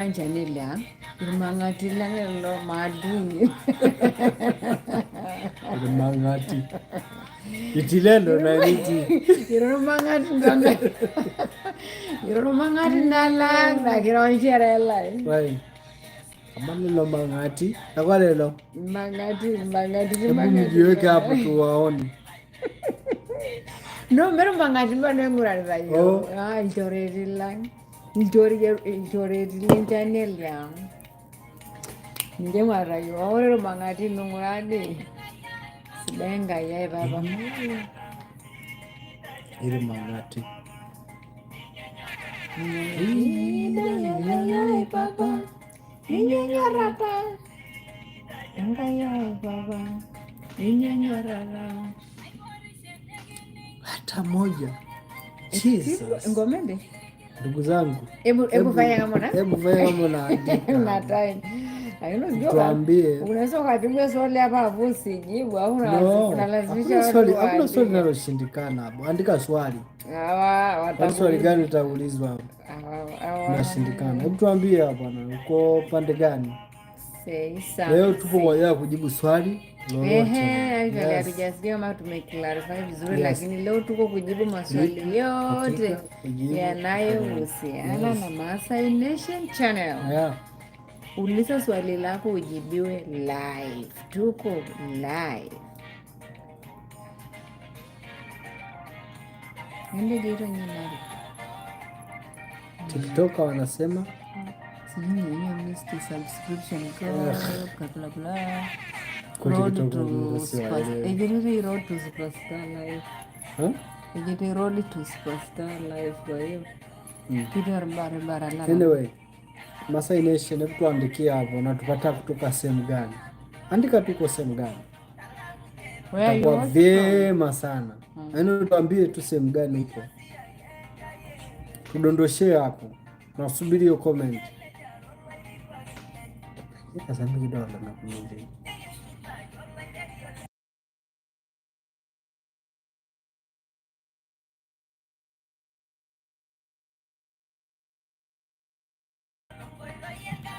Olchani liang' irmang'ati lang lelo maadui. Irmang'ati. Itilendo na niti. Irmang'ati ndana. Irmang'ati nalang nagira onchere lai. Right. Kama lelo mang'ati. Takwa lelo. Mang'ati, mang'ati, Hebu mang'ati. mjiweke hapo tuwaone. No, mero mang'ati bano eng'urarita Oh. yiok. Ah, ilchoreti lang. Ilchoreti lenchani liang'. Ninche ing'urarita yiok. Ore irmang'ati ming'urari. Sidai Enkai ai papa. Irmang'ati. Sidai Enkai ai papa. Ninye enyorrata. Enkai ai papa. Ninye enyorrata. Hata moja. Jesus. Ngomende. Ndugu zangu. Hebu hebu fanya kama una Hebu fanya kama unaandika. una time. Lakini unajua Tuambie. unaweza ukapigwa swali hapa afu usijibu au No, unalazimisha hakuna watu swali, hakuna swali waandike. linaloshindikana hapo. Andika swali. Hawa Kwani swali watakuuliza. gani utaulizwa hapo? Hawa Unashindikana. Hebu tuambie hapa bwana, uko pande gani? Say Leo tupo something. kwa ajili ya kujibu swali lolote. Ehe, actually Yes. hatujasikia kama tumeclarify vizuri Yes. lakini leo tuko kujibu maswali yote Katika kujibu yanayohusiana Yes. na Maasai Nation Channel. Yeah. Uliza swali lako ujibiwe live. Tuko live. Ende jiro nyinari. TikTok wanasema Sijui ni missed subscription code, bla bla bla. Kwa Road TikTok to wengine super, siwaelewi. ejitete road to superstar life. Huh? Ejitete road to superstar life kwa hiyo. Kitu barabara la. Anyway, Masai Nation, hebu tuandikie hapo unatupata kutoka sehemu gani? Andika tuko sehemu gani? Where you Itakuwa watch from? vyema sana. Yaani tuambie tu sehemu gani uko. Tudondoshee hapo. Nasubiri hiyo comment. Sasa mimi kidogo na kumwambia.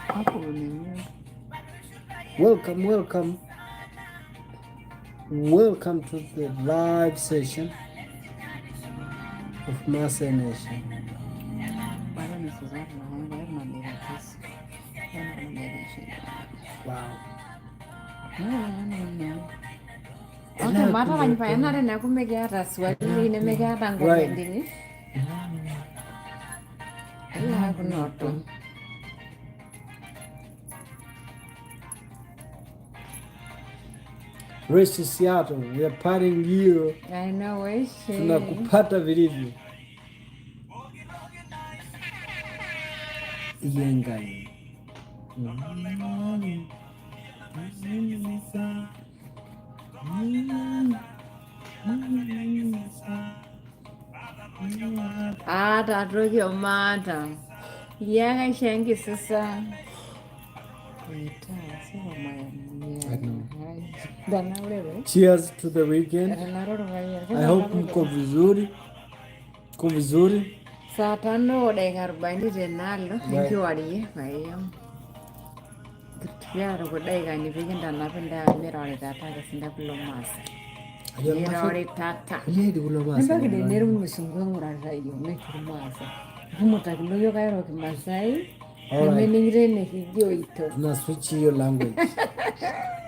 Hapo ni Welcome, welcome. Welcome to the live session of Masai Nation. bado ni Suzana na wewe na Miratis. Wow. Okay, mata kanypa enare neeku mikiata swali nemikiata nkomendini. Elakunoto. Rest Seattle, we are partying you. I know weshi. Tunakupata vilivyo. Iyengai. Ata toki omata. Iyaka enkisisa. I know. Cheers to the weekend. I hope mko vizuri. Mko vizuri. Saa tano dakika 40 tenalo enkiwarie kwa hiyo kiata kudaikani pikintanap intaa mirorita ake sinda kulo maasai miroritata Ajo kulo maasai. nebaiki dei netum irmusungu oing'urarita iyiok netii irmaasai kumutakino iyiok airo kimaasai Alright. nemening'ito enikijoito Tuna switch hiyo language.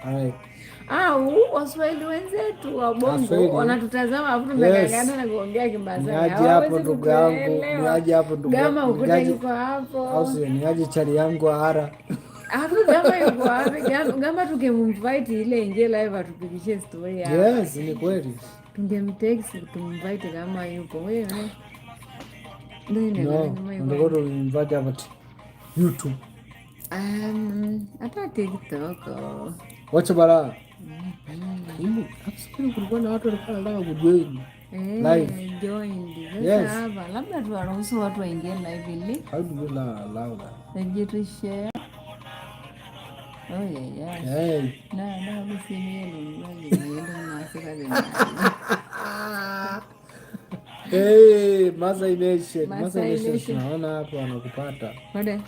Alright. au waswahili wenzetu wa bongo Waswahili. wanatutazama afu tumekangana Yes. na kuongea kimasai Niaje hapo hawawezi ndugu yangu, kutuelewa niaje hapo ndugu gama yangu, ukuta niaje yuko hapo au sio, niaje chali yangu ara. Hapo Gama yuko wapi? Gama tungeminvite ile ingie live atupikishe story hapa. Yes, ni kweli. Tungemtext tuminvite kama yupo. Wewe. Ndio No, inaonekana kama yuko. ndio tuminvite hapa YouTube. Hata TikTok. Wacha bara. Hapo kulikuwa na watu walikuwa wanataka kujoin. Eh, Live. joined. Sasa Yes. hapa labda tuwaruhusu watu waingie live ili How do we allow that? waje tu share. Oh yeah, yeah. Hey. Na na kusimie ndio Hey, Masai Nation, Masai Masai Nation Nation. tunaona hapo wanakupata. Ode.